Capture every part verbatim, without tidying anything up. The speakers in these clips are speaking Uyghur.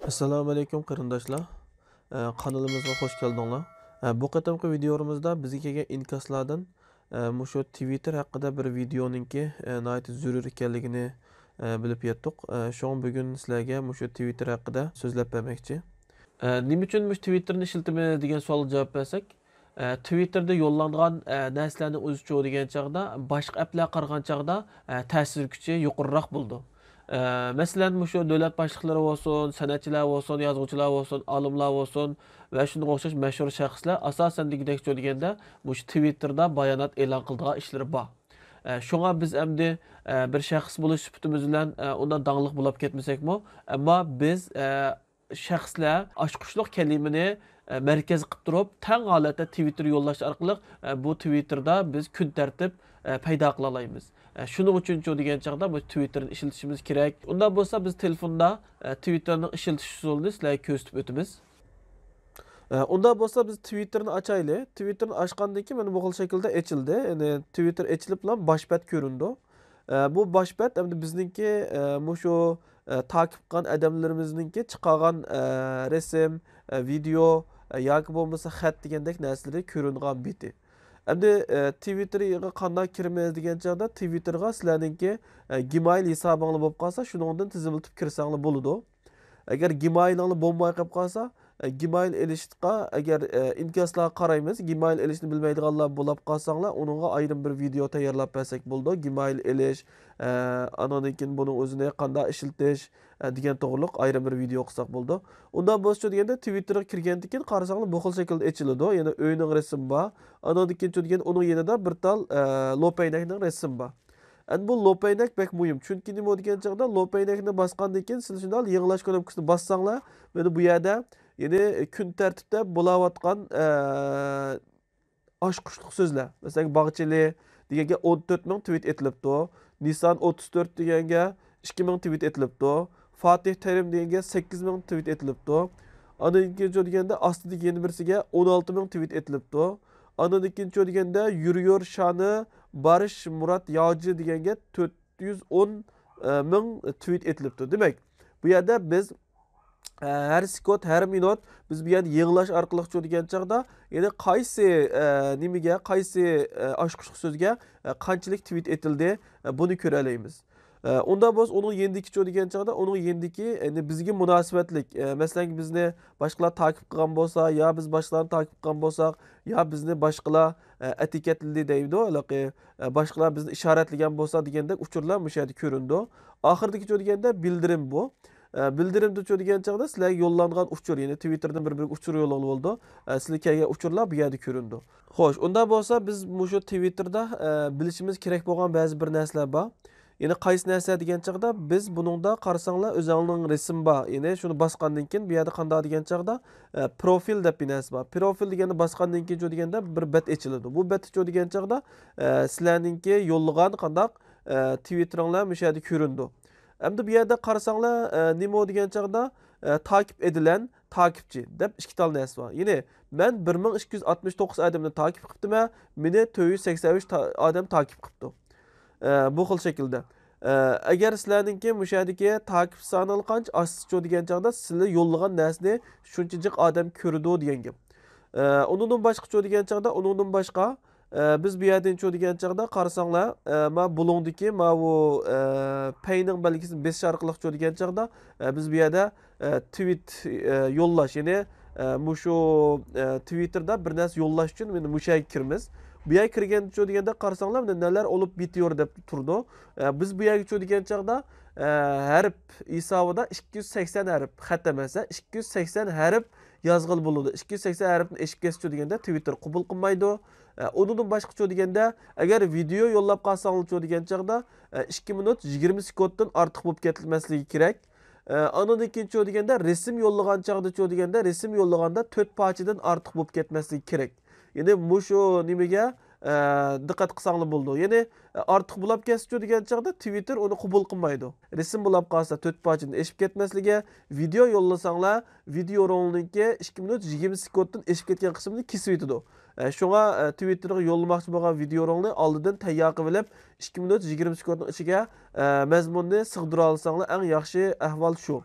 ئەسسالامۇئەلەيكۇم قېرىنداشلار. ئە، قانىلىمىزغا خوش كەلدىڭلار. ئە، بۇ قېتىمقى ۋىدىيومىزدا بىزگە كەلگەن ئىنكاسلاردىن، ئە، مۇشۇ تىۋىتتېر ھەققىدە بىر ۋىدىيونىڭكى، ئە، ناھايىتى زۆرۈر ئىكەنلىكىنى، ئە، بىلىپ يەتتۇق. ئە، شۇڭا بۈگۈن سىلەرگە مۇشۇ تىۋىتتېر ھەققىدە سۆزلەپ بەرمەكچى. ئە، نېمە ئۈچۈن مۇشۇ تىۋىتتېرنى ئىشلىتىمىز دېگەن سوئالغا جاۋاب بەرسەك، ئە، تىۋىتتېردا يوللانغان، ئە، نەرسىلەرنى ئۆزىچۇ دېگەن چاغدا، باشقا ئەپلەرگە قارىغان چاغدا، ئە، تەسىر كۈچى يۇقىرىراق بولىدۇ. ئە، مەسىلەن، مۇشۇ دۆلەت باشلىقلىرى بولسۇن، سەنئەتچىلەر بولسۇن، يازغۇچىلار بولسۇن، ئالىملار بولسۇن ۋە شۇنىڭغا ئوخشاش مەشھۇر شەخسلەر ئاساسەن دېگۈدەكچۇ دېگەندە مۇشۇ تىۋىتتېردا بايانات ئېلان قىلىدىغان ئىشلىرى بار. ئە، شۇڭا بىز ئەمدى، ئە، بىر شەخس بولۇش سۈپىتىمىز بىلەن، ئە، ئۇنداق داڭلىق بولاپ كەتمىسەكمۇ، ئەمما بىز، ئە، شەخسلەر ئاچقۇچلۇق كەلىمىنى، ئە، مەركەزگە قىلىپ تۇرۇپ، تەڭ ھالەتتە تىۋىتتېر يوللاش ئارقىلىق، ئە، بۇ تىۋىتتېردا بىز كۈن تەرتىپ، ئە، پەيدا قىلالايمىز. ئە، شۇنىڭ ئۈچۈنچۇ دېگەن چاغدا بۇ تىۋىتتېرنى ئىشلىتىشىمىز كېرەك. ئۇنداق بولسا بىز تېلېفوندا، ئە، تىۋىتتېرنىڭ ئىشلىتىش ئۇسۇلىنى سىلەرگە كۆرسىتىپ ئۆتىمىز. ئە، ئۇنداق بولسا بىز تىۋىتتېرنى ئاچايلى. تىۋىتتېرنى ئاچقاندىن كېيىن مانا بۇ خىل شەكىلدە ئېچىلدى. يەنى تىۋىتتېر ئېچىلىپلا باش بەت كۆرۈنىدۇ. ئە، بۇ باش بەت ئەمدى بىزنىڭكى، ئە، مۇشۇ، ئە، تاقىپ قىلغان ئادەملىرىمىزنىڭكى چىقارغان، ئە، رەسىم، ئە، ۋىدېئو، ئە، ياكى بولمىسا خەت دېگەندەك نەرسىلىرى كۆرۈنىدىغان بېتى. ئەمدى، ئە، تىۋىتتېرغا قانداق كىرىمىز دېگەن چاغدا، تىۋىتتېرغا سىلەرنىڭكى، ئە، گىمايل ھېسابىڭلار بولۇپ قالسا، شۇنىڭدىن تىزىملىتىپ كىرسەڭلار بولىدۇ. ئەگەر گىمايلىڭلار بولماي قېلىپ قالسا، ئە، گىمايل ئېلىشقا ئەگەر، ئە، ئىنكاسلارغا قارايمىز، گىمايل ئېلىشنى بىلمەيدىغانلار بولاپ قالساڭلار، ئۇنىڭغا ئايرىم بىر ۋىدېئو تەييارلاپ بەرسەك بولىدۇ. گىمايل ئېلىش، ئە، ئانىڭدىن كېيىن بۇنىڭ ئۆزىنى قانداق ئىشلىتىش، ئە، دېگەن توغرىلىق ئايرىم بىر ۋىدېئو قىلساق بولىدۇ. ئۇنداق بولسىچۇ دېگەندە، تىۋىتتېرغا كىرگەندىن كېيىن قارىساڭلار، بۇ خىل شەكىلدە ئېچىلىدۇ. يەنى ئۆينىڭ رەسىمى بار. ئانىڭدىن كېيىنچۇ دېگەندە، ئۇنىڭ يېنىدا بىر تال، ئە، لوپەينەكنىڭ رەسىمى بار. ئەمدى بۇ لوپەينەك بەك مۇھىم. چۈنكى نېمە دېگەن چاغدا، لوپەينەكنى باسقاندىن كېيىن سىلەر شۇنداق يېڭىلاش كۇنۇپكىسىنى باسساڭلار، مانا بۇ يەردە، يەنى كۈن تەرتىپتە بولاۋاتقان، ئە، ئاچقۇچلۇق سۆزلەر. مەسىلەن، باغچىلى دېگەنگە ئون تۆت مىڭ تىۋىت ئېتىلىپتۇ. نىسان ئوتتۇز تۆت دېگەنگە ئىككى مىڭ تىۋىت ئېتىلىپتۇ. فاتىھ تەرىم دېگەنگە سەككىز مىڭ تىۋىت ئېتىلىپتۇ. ئاندىن كېيىنچۇ دېگەندە ئاستىدىكى يەنە بىرسىگە ئون ئالتە مىڭ تىۋىت ئېتىلىپتۇ. ئاندىن كېيىنچۇ دېگەندە يۈريور شانى بارىش مۇرات ياجى دېگەنگە تۆت يۈز ئون مىڭ تىۋىت ئېتىلىپتۇ. دېمەك، بۇ يەردە بىز، ئە، ھەر سېكۇنت، ھەر مىنۇت بىز بۇ يەردە يېڭىلاش ئارقىلىقچۇ دېگەن چاغدا، يەنى قايسى، ئە، نېمىگە، قايسى، ئە، ئاچقۇچلۇق سۆزگە، ئە، قانچىلىك تىۋىت ئېتىلدى، ئە، بۇنى كۆرەلەيمىز. ئە، ئۇنداق بولسا ئۇنىڭ يېنىدىكىچۇ دېگەن چاغدا، ئۇنىڭ يېنىدىكى، يەنى بىزگە مۇناسىۋەتلىك، ئە، مەسىلەن، بىزنى باشقىلار تاقىپ قىلغان بولسا، يا بىز باشقىلارنى تاقىپ قىلغان بولساق، يا بىزنى باشقىلار، ئە، ئەتىكەتلىدى دەيدۇ، ھېلىقى، ئە، باشقىلار بىزنى ئىشارەتلىگەن بولسا دېگەندەك ئۇچۇرلار مۇشۇ يەردە كۆرۈنىدۇ. ئاخىرىدىكىچۇ دېگەندە بىلدۈرۈم بۇ. ئە، بىلدۈرۈمدىچۇ دېگەن چاغدا سىلەرگە يوللانغان ئۇچۇر، يەنى تىۋىتتېردىن بىر-بىرگە ئۇچۇر يوللىغىلى بولىدۇ. ئە، سىلەرگە كەلگەن ئۇچۇرلار بۇ يەردە كۆرۈنىدۇ. خوش، ئۇنداق بولسا بىز مۇشۇ تىۋىتتېردا، ئە، بىلىشىمىز كېرەك بولغان بەزى بىر نەرسىلەر بار. يەنى قايسى نەرسە دېگەن چاغدا بىز بۇنىڭدا قارىساڭلار ئۆزۈڭلارنىڭ رەسىمى بار. يەنى شۇنى باسقاندىن كېيىن بۇ يەردە قانداق دېگەن چاغدا، ئە، پروفىل دەپ بىر نەرسە بار. پروفىل دېگەننى باسقاندىن كېيىنچۇ دېگەندە بىر بەت ئېچىلىدۇ. بۇ بەتتىچۇ دېگەن چاغدا، ئە، سىلەرنىڭكى يوللىغان قانداق، ئە، تىۋىتتېرىڭلار مۇشۇ يەردە كۆرۈنىدۇ. ئەمدى بۇ يەردە قارىساڭلار، ئە، نېمە دېگەن چاغدا، ئە، تاكىپ ئېدىلەن، تاكىپچى دەپ ئىككى تال نەرسە بار. يەنى مەن بىر مىڭ ئىككى يۈز ئاتمىش توققۇز ئادەمنى تاكىپ قىپتىمەن، مېنى تۆت يۈز سەكسەن ئۈچ تا-، ئادەم تاكىپ قىپتۇ. ئە، بۇ خىل شەكىلدە. ئە، ئەگەر سىلەرنىڭكى مۇشۇ يەردىكى تاكىپ سانى قانچە ئاشسىچۇ دېگەن چاغدا سىلەر يوللىغان نەرسىنى شۇنچە جىق ئادەم كۆرىدۇ دېگەن گەپ. ئە، ئۇنىڭدىن باشقىچۇ دېگەن چاغدا، ئۇنىڭدىن باشقا، ئە، بىز بۇ يەردىنچۇ دېگەن چاغدا قارىساڭلار، ئە، ما بۇلۇڭدىكى ماۋۇ، ئە، پەينىڭ بەلگىسىنى بېسىش ئارقىلىقچۇ دېگەن چاغدا، ئە، بىز بۇ يەردە، ئە، تىۋىت، ئە، يوللاش، يەنى، ئە، مۇشۇ، ئە، تىۋىتتېردا بىر نەرسە يوللاش ئۈچۈن مانا مۇشۇ يەرگە كىرىمىز. بۇ يەرگە كىرگەنچۇ دېگەندە قارىساڭلار، مانا نەلەر ئولۇپ بىتىيور دەپ تۇرىدۇ. ئە، بىز بۇ يەرگىچۇ دېگەن چاغدا، ئە، ھەرپ ھېسابىدا ئىككى يۈز سەكسەن ھەرپ، خەت ئەمەس، ھە، ئىككى يۈز سەكسەن ھەرپ يازغىلى بولىدۇ. ئىككى يۈز سەكسەن ھەرپتىن ئېشىپ كەتسىچۇ دېگەندە تىۋىتتېر قوبۇل قىلمايدۇ. ئە، ئۇنىڭدىن باشقىچۇ دېگەندە، ئەگەر ۋىدېئو يوللاپ قالساڭلارچۇ دېگەن چاغدا، ئە، ئىككى مىنۇت يىگىرمە سېكۇنتتىن ئارتۇق بولۇپ كەتمەسلىكى كېرەك. ئە، ئاندىن كېيىنچۇ دېگەندە رەسىم يوللىغان چاغدىچۇ دېگەندە، رەسىم يوللىغاندا تۆت پارچىدىن ئارتۇق بولۇپ كەتمەسلىكى كېرەك. يەنى مۇشۇ نېمىگە، ئە، دىققەت قىلساڭلار بولىدۇ. يەنى، ئە، ئارتۇق بولاپ كەتسىچۇ دېگەن چاغدا تىۋىتتېر ئۇنى قوبۇل قىلمايدۇ. رەسىم بولاپ قالسا تۆت پارچىدىن ئېشىپ كەتمەسلىكى، ۋىدېئو يوللىساڭلار، ۋىدېو رولىنىڭكى ئىككى مىنۇت يىگىرمە سېكۇنتتىن ئېشىپ كەتكەن قىسمىنى كېسىۋېتىدۇ. ئە، شۇڭا، ئە، تىۋىتتېرغا يوللىماقچى بولغان ۋىدېو رولنى ئالدىدىن تەييار قىلىۋېلىپ، ئىككى مىنۇت يىگىرمە سېكۇنتنىڭ ئىچىگە، ئە، مەزمۇننى سىغدۇرالايساڭلار، ئەڭ ياخشى ئەھۋال شۇ.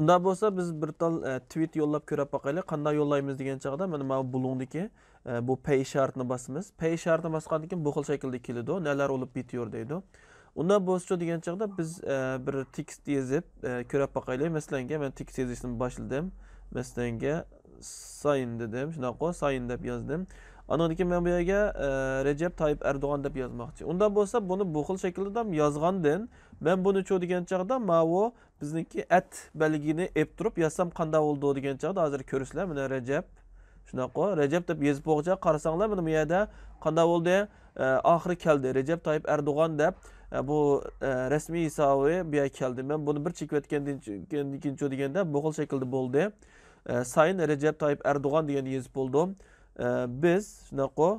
ئۇنداق بولسا، بىز بىر تال، ئە، تۋىت يوللاپ كۆرۈپ باقايلى. قانداق يوللايمىز دېگەن چاغدا، مانا ماۋۇ بۇلۇڭدىكى، ئە، بۇ پەي ئىشارىتىنى باسىمىز. پەي ئىشارىتىنى باسقاندىن كېيىن بۇ خىل شەكىلدە كېلىدۇ. نەلەر بولۇپ بېتىيور دەيدۇ. ئۇنداق بولسىچۇ دېگەن چاغدا بىز، ئە، بىر تېكىست يېزىپ، ئە، كۆرۈپ باقايلى. مەسىلەنگە، مەن تېكىست يېزىشنى باشلىدىم. مەسىلەنگە، ساين دېدىم. شۇنداققۇ، ساين دەپ يازدىم. ئاندىن كېيىن مەن بۇ يەرگە، ئە، رەجەپ تايىپ ئەردوغان دەپ يازماقچى. ئۇنداق بولسا، بۇنى بۇ خىل شەكىلدە يازغاندىن، مەن بۇنىچۇ دېگەن چاغدا ماۋۇ بىزنىڭكى ئەت بەلگىنى ئېلىپ تۇرۇپ يازسام قانداق بولىدۇ دېگەن چاغدا، ھازىر كۆرىسىلەر، مانا رەجەپ. شۇنداققۇ، رەجەپ دەپ يېزىپ بولغۇچە قارىساڭلار، مانا بۇ يەردە قانداق بولدى؟ ئە، ئاخىرى كەلدى. رەجەپ تايىپ ئەردوغان دەپ، ئە، بۇ، ئە، رەسمىي ھېسابى بۇ يەرگە كەلدى. مەن بۇنى بىر چېكىۋەتكەندىن كېيىن، كېيىنچۇ دېگەندە، بۇ خىل شەكىلدە بولدى. ئە، سايىن رەجەپ تايىپ ئەردوغان دېگەننى يېزىپ بولدۇم. ئە، بىز، شۇنداققۇ.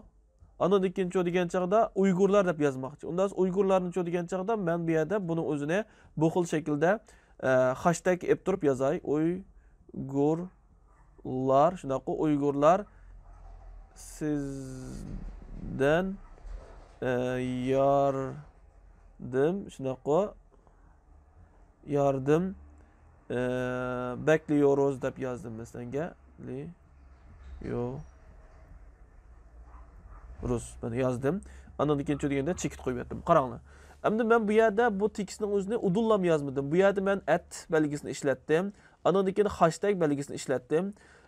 ئاندىن كېيىنچۇ دېگەن چاغدا ئۇيغۇرلار دەپ يازماقچى. ئۇنداق ئۇيغۇرلارنىچۇ دېگەن چاغدا مەن بۇ يەردە بۇنىڭ ئۆزىنى بۇ خىل شەكىلدە، ئە، خاشتەگ ئېلىپ تۇرۇپ يازاي. ئۇيغۇرلار، شۇنداققۇ، ئۇيغۇرلار سىزدىن، ئە، ياردىم، شۇنداققۇ، ياردىم، ئە، بەكلىيوروز دەپ يازدىم، مەسىلەنگە، لىيوروز. مەن يازدىم. ئاندىن كېيىنچۇ دېگەندە چېكىت قويۇۋەتتىم. قاراڭلار. ئەمدى مەن بۇ يەردە بۇ تېكىستنىڭ ئۆزىنى ئۇدۇللام يازمىدىم. بۇ يەردە مەن ئەت بەلگىسىنى ئىشلەتتىم. ئاندىن كېيىن خاشتەگ بەلگىسىنى ئىشلەتتىم.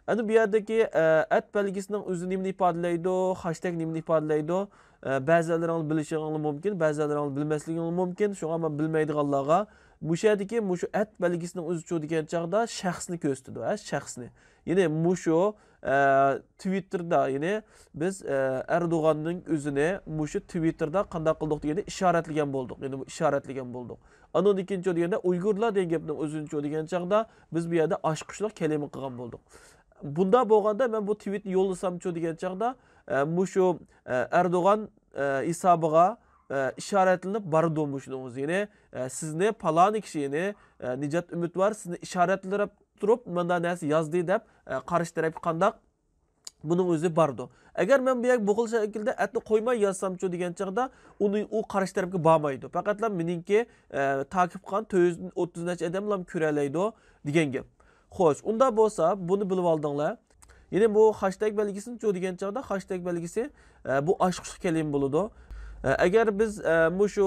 ئەمدى بۇ يەردىكى، ئە، ئەت بەلگىسىنىڭ ئۆزى نېمىنى ئىپادىلەيدۇ، خاشتەگ نېمىنى ئىپادىلەيدۇ؟ ئە، بەزىلەرنىڭ بىلىشىڭلار مۇمكىن، بەزىلەرنىڭ بىلمەسلىكىڭلار مۇمكىن. شۇڭا مەن بىلمەيدىغانلارغا مۇشۇ يەردىكى مۇشۇ ئەت بەلگىسىنىڭ ئۆزىچۇ دېگەن چاغدا شەخسنى كۆرسىتىدۇ، ھە، شەخسنى. يەنى مۇشۇ، ئە، تۋىتتېردا، يەنى بىز، ئە، ئەردوغاننىڭ ئۆزىنى مۇشۇ تۋىتتېردا قانداق قىلدۇق دېگەندە ئىشارەتلىگەن بولدۇق. يەنى بۇ ئىشارەتلىگەن بولدۇق. ئاندىن كېيىنچۇ دېگەندە ئۇيغۇرلار دېگەن گەپنىڭ ئۆزىنىچۇ دېگەن چاغدا بىز بۇ يەردە ئاچقۇچلۇق كەلىمە قىلغان بولدۇق. بۇنداق بولغاندا مەن بۇ تۋىتنى يوللىسامچۇ دېگەن چاغدا، ئە، مۇشۇ، ئە، ئەردوغان، ئە، ھېسابىغا، ئە، ئىشارەتلىنىپ بارىدۇ مۇشۇنىڭ ئۆزى. يەنى، ئە، سىزنى پالانى كىشى، يەنى، ئە، نىجات ئۈمىد بار، سىزنى ئىشارەتلەپ تۇرۇپ مۇنداق نەرسە يازدى دەپ، ئە، قارشى تەرەپكە قانداق بۇنىڭ ئۆزى بارىدۇ. ئەگەر مەن بۇ يەرگە بۇ خىل شەكىلدە ئەتنى قويماي يازسامچۇ دېگەن چاغدا، ئۇنى ئۇ قارشى تەرەپكە بارمايدۇ. پەقەتلا مېنىڭكى، ئە، تاكىپ قىلغان تۆت يۈز ئوتتۇز نەچچە ئادەملا كۆرەلەيدۇ دېگەن گەپ. خوش، ئۇنداق بولسا بۇنى بىلىۋالدىڭلار. يەنى بۇ خاشتەگ بەلگىسىنىچۇ دېگەن چاغدا خاشتەگ بەلگىسى، ئە، بۇ ئاچقۇچلۇق كەلىمە بولىدۇ. ئە، ئەگەر بىز، ئە، مۇشۇ،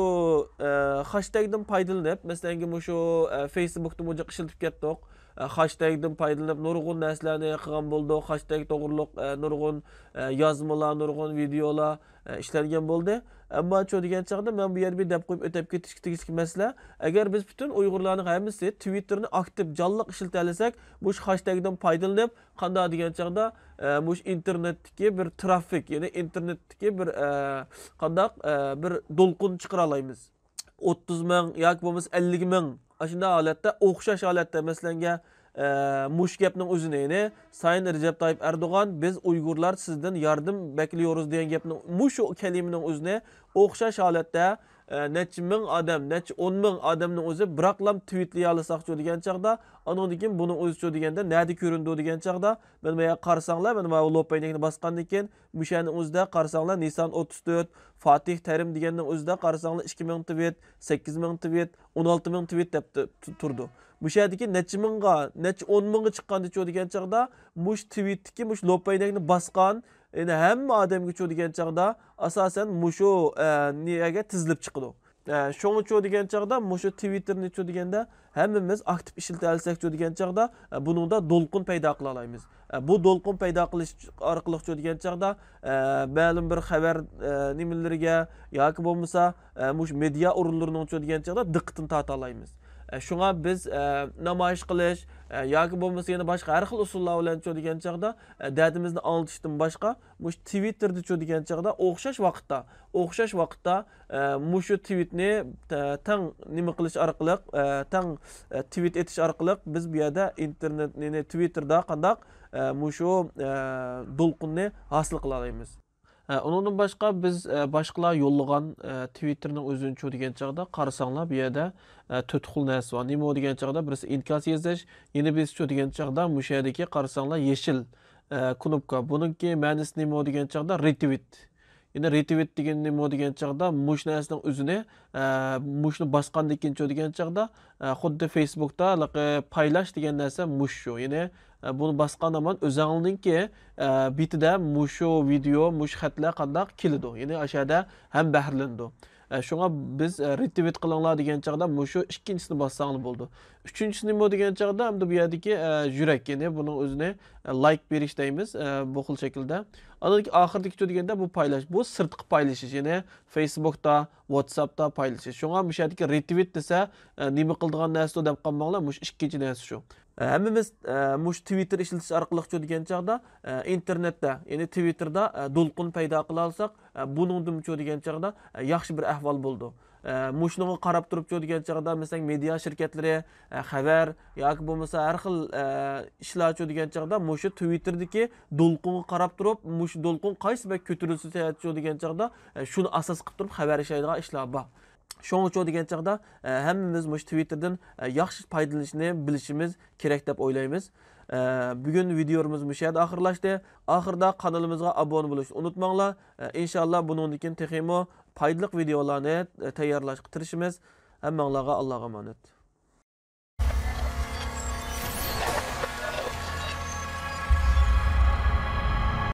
ئە، خاشتەگدىن پايدىلىنىپ، مەسىلەنكى مۇشۇ، ئە، فېيسبۇكتا مۇجاق ئىشلىتىپ كەتتۇق. ئە، خاشتەگدىن پايدىلىنىپ نۇرغۇن نەرسىلەرنى قىلغان بولدۇق. خاشتەگ توغرۇلۇق، ئە، نۇرغۇن، ئە، يازمىلار، نۇرغۇن ۋىدېئولار، ئە، ئىشلەنگەن بولدى. ئەمما چۇ دېگەن چاغدا مەن بۇ يەردە بىر دەپ قويۇپ ئۆتۈپ كېتىشكە تېگىشلىك مەسىلە، ئەگەر بىز پۈتۈن ئۇيغۇرلارنىڭ ھەممىسى تۋىتتېرنى ئاكتىپ، جانلىق ئىشلىتەلىسەك، مۇشۇ خاشتەگدىن پايدىلىنىپ، قانداق دېگەن چاغدا، ئە، مۇشۇ ئىنتېرنېتتىكى بىر ترافىك، يەنى ئىنتېرنېتتىكى بىر، ئە، قانداق، ئە، بىر دولقۇن چىقىرالايمىز. ئوتتۇز مىڭ ياكى بولمىسا ئەللىك مىڭ، ئاشۇنداق ھالەتتە، ئوخشاش ھالەتتە، مەسىلەنگە، ئە، مۇشۇ گەپنىڭ ئۆزىنى، يەنى، سايىن رەجەپ تايىپ ئەردوغان، بىز ئۇيغۇرلار سىزدىن ياردىم بەكلىيورۇز دېگەن گەپنىڭ، مۇشۇ كەلىمىنىڭ ئۆزىنى ئوخشاش ھالەتتە، ئە، نەچچە مىڭ ئادەم، نەچچە ئون مىڭ ئادەمنىڭ ئۆزى بىراقلام تۋىتلىيالىساقچۇ دېگەن چاغدا، ئانىڭدىن كېيىن بۇنىڭ ئۆزىچۇ دېگەندە نەدە كۆرۈنىدۇ دېگەن چاغدا، مانا بۇ يەرگە قارىساڭلار، مانا ماۋۇ لوپ ئەينەكنى باسقاندىن كېيىن، مۇشۇ يەرنىڭ ئۆزىدە قارىساڭلار، نىسان ئوتتۇز تۆت، فاتىھ تەرىم دېگەننىڭ ئۆزىدە قارىساڭلار، ئىككى مىڭ تۋىت، سەككىز مىڭ تۋىت، ئون ئالتە مىڭ تۋىت دەپ تۇ-، تۇ-، تۇرىدۇ. مۇشۇ يەردىكى نەچچە مىڭغا، نەچچە ئون مىڭغا چىققاندىچۇ دېگەن چاغدا، مۇشۇ تۋىتتىكى مۇشۇ لوپ ئەينەكنى باسقان، يەنى ھەممە ئادەمگىچۇ دېگەن چاغدا، ئاساسەن مۇشۇ، ئە، نېمىگە تىزىلىپ چىقىدۇ. ئە، شۇڭىچۇ دېگەن چاغدا، مۇشۇ تۋىتتېرنىچۇ دېگەندە، ھەممىمىز ئاكتىپ ئىشلىتەلىسەكچۇ دېگەن چاغدا، ئە، بۇنىڭدا دولقۇن پەيدا قىلالايمىز. ئە، بۇ دولقۇن پەيدا قىلىش ئارقىلىقچۇ دېگەن چاغدا، ئە، مەلۇم بىر خەۋەر، ئە، نېمىلىرىگە ياكى بولمىسا، ئە، مۇشۇ مېدىيا ئورۇنلىرىنىڭچۇ دېگەن چاغدا دىققىتىنى تارتالايمىز. ئە، شۇڭا بىز، ئە، نامايىش قىلىش، ئە، ياكى بولمىسا يەنە باشقا ھەر خىل ئۇسۇللار بىلەنچۇ دېگەن چاغدا، ئە، دەردىمىزنى ئاڭلىتىشتىن باشقا، مۇشۇ تۋىتتېردىچۇ دېگەن چاغدا ئوخشاش ۋاقىتتا، ئوخشاش ۋاقىتتا، ئە، مۇشۇ تۋىتنى تە-، تەڭ نېمە قىلىش ئارقىلىق، ئە، تەڭ، ئە، تۋىت ئېتىش ئارقىلىق بىز بۇ يەردە ئىنتېرنېت، يەنى تۋىتتېردا قانداق، ئە، مۇشۇ، ئە، دولقۇننى ھاسىل قىلالايمىز. ئە، ئۇنىڭدىن باشقا بىز، ئە، باشقىلار يوللىغان، ئە، تۋىتتېرنىڭ ئۆزىنىچۇ دېگەن چاغدا قارىساڭلار، بۇ يەردە، ئە، تۆت خىل نەرسە بار. نېمە ئۇ دېگەن چاغدا، بىرسى ئىنكاس يېزىش، يەنە بىرسىچۇ دېگەن چاغدا مۇشۇ يەردىكى قارىساڭلار يېشىل، ئە، كۇنۇپكا. بۇنىڭكى مەنىسى نېمە ئۇ دېگەن چاغدا رېتۋىت. يەنى رېتۋىت دېگەن نېمە دېگەن چاغدا مۇشۇ نەرسىنىڭ ئۆزىنى، ئە، مۇشۇنى باسقاندىن كېيىنچۇ دېگەن چاغدا، ئە، خۇددى فېيسبۇكتا ھېلىقى پايلاش دېگەن نەرسە مۇشۇ شۇ. يەنى، ئە، بۇنى باسقان ھامان ئۆزۈڭنىڭكى، ئە، بېتىدە مۇشۇ ۋىدېئو، مۇشۇ خەتلەر قانداق كېلىدۇ. يەنى ئاشۇ يەردە ھەم بەھرىلىنىدۇ. ئە، شۇڭا بىز، ئە، رېتۋىت قىلىڭلار دېگەن چاغدا مۇشۇ ئىككىنچىسىنى باسساڭلار بولىدۇ. ئۈچىنچىسى نېمە دېگەن چاغدا، ئەمدى بۇ يەردىكى، ئە، يۈرەك، يەنى بۇنىڭ ئۆزىنى، ئە، لايك بېرىش دەيمىز، ئە، بۇ خىل شەكىلدە. ئاندىن كېيىن ئاخىرىدىكىچۇ دېگەندە بۇ پايلاش. بۇ سىرتقا پايلىشىش، يەنى فېيسبۇكتا، ۋاتساپتا پايلىشىش. شۇڭا مۇشۇ يەردىكى رېتۋىت دېسە، ئە، نېمە قىلىدىغان نەرسىدۇ دەپ قالماڭلار، مۇشۇ ئىككىنچى نەرسە شۇ. ئە، ھەممىمىز، ئە، مۇشۇ تىۋىتتېر ئىشلىتىش ئارقىلىقچۇ دېگەن چاغدا، ئە، ئىنتېرنېتتا، يەنى تىۋىتتېردا، ئە، دولقۇن پەيدا قىلالىساق، ئە، بۇنىڭدىنچۇ دېگەن چاغدا، ئە، ياخشى بىر ئەھۋال بولىدۇ. ئە، مۇشۇنىڭغا قاراپ تۇرۇپچۇ دېگەن چاغدا، مەسىلەن، مېدىيا شىركەتلىرى، ئە، خەۋەر ياكى بولمىسا ھەر خىل، ئە، ئىشلارچۇ دېگەن چاغدا مۇشۇ تىۋىتتېردىكى دولقۇنغا قاراپ تۇرۇپ، مۇشۇ دولقۇن قايسى بەك كۆتۈرۈلسە سەھەتچۇ دېگەن چاغدا، ئە، شۇنى ئاساس قىلىپ تۇرۇپ خەۋەر ئىشلەيدىغان ئىشلار بار. شۇڭىچۇ دېگەن چاغدا، ئە، ھەممىمىز مۇشۇ تىۋىتتېردىن، ئە، ياخشى پايدىلىنىشنى بىلىشىمىز كېرەك دەپ ئويلايمىز. ئە، بۈگۈن ۋىدېئومىز مۇشۇ يەردە ئاخىرلاشتى. ئاخىرىدا قانىلىمىزغا ئابۇنە بولۇشنى ئۇنتۇماڭلار. ئە، ئىنشاللا بۇنىڭدىن كېيىن تېخىمۇ پايدىلىق ۋىدېئولارنى، ئە، تەييارلاشقا تىرىشىمىز. ھەممەڭلارغا ئاللاغا ئامانەت.